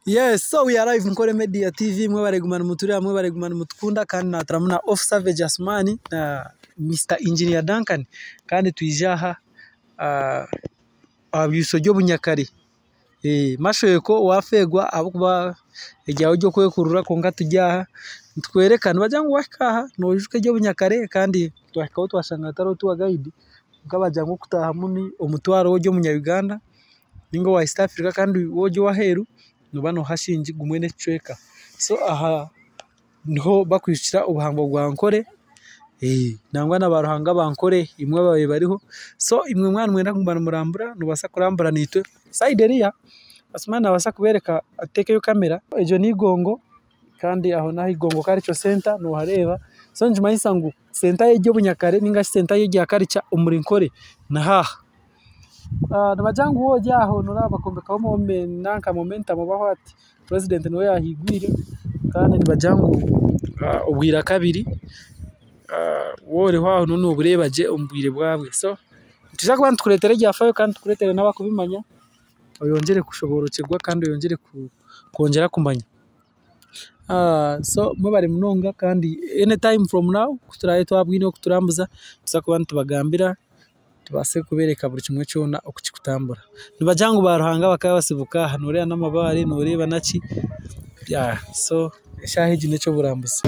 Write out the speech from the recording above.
Yes, so we are live Nkore Media TV, mwebare kuguma nimutureeba, mwebare kuguma nimutukunda kandi naturamu na Off Savage Asumani na Mister Engineer Duncan kandi twija aha aha bwiso ry'obunyakare. Mashweko wafeegwa ahabw'okuba eryawe ery'okwekurura kwonka turi aha nitukworeka nibagira ngu wahika aha noijuka eby'obunyakare kandi twahikaho twashanga hatariho tour guide kwonka bagira ngu okutaahamu ni omutwaro ori omunya Uganda ninga owa East Africa kandi waaba ori ow'aheeru nooba nooha shiringi gumwe n'ekicweka. So aha niho bakwijukira obuhangwa bwa Ankole nangwa na baaruhanga ba Ankole imwe ababaire bariho. So imwe mwaba nimwenda kuguma nimurambura nimubaasa kurambura naitwe. Sayidi eriya Asuman naabaasa kubeereka ateekeyo kamera. Eryo n'eigongo kandi aho n'aha Igongo Cultural Centre noohareeba. So nikimanyisa ngu senta y'eby'obunyakare ninga shi senta y'ebya culture omuri Nkore niho aha. Nibagira ngu waaba ori aho noreeba bakombekaho nanka momentum oba what, president niwe yahigwire kandi nibagira ngu obwira kabiri waaba oriho aho nobureeba gye omu bwire bwabwe. So nitwija kuba nitukureetera ebyafaayo kandi tukureetere n'abakubimanya oyongyere kushoborokyerwa kandi oyongyere kwongyera kumanya. So mwebare munonga kandi any time from now ku turaabe twabwine okuturambuza nituza kuba nitubagambira tubaase kubeereka buri kimwe kyona oku kirikutambura. Nibagira ngu baaruhanga bakaba basibuka aha nooreeba n'amabaare nooreeba naki so eshaaha egi n'eky'oburambuzi.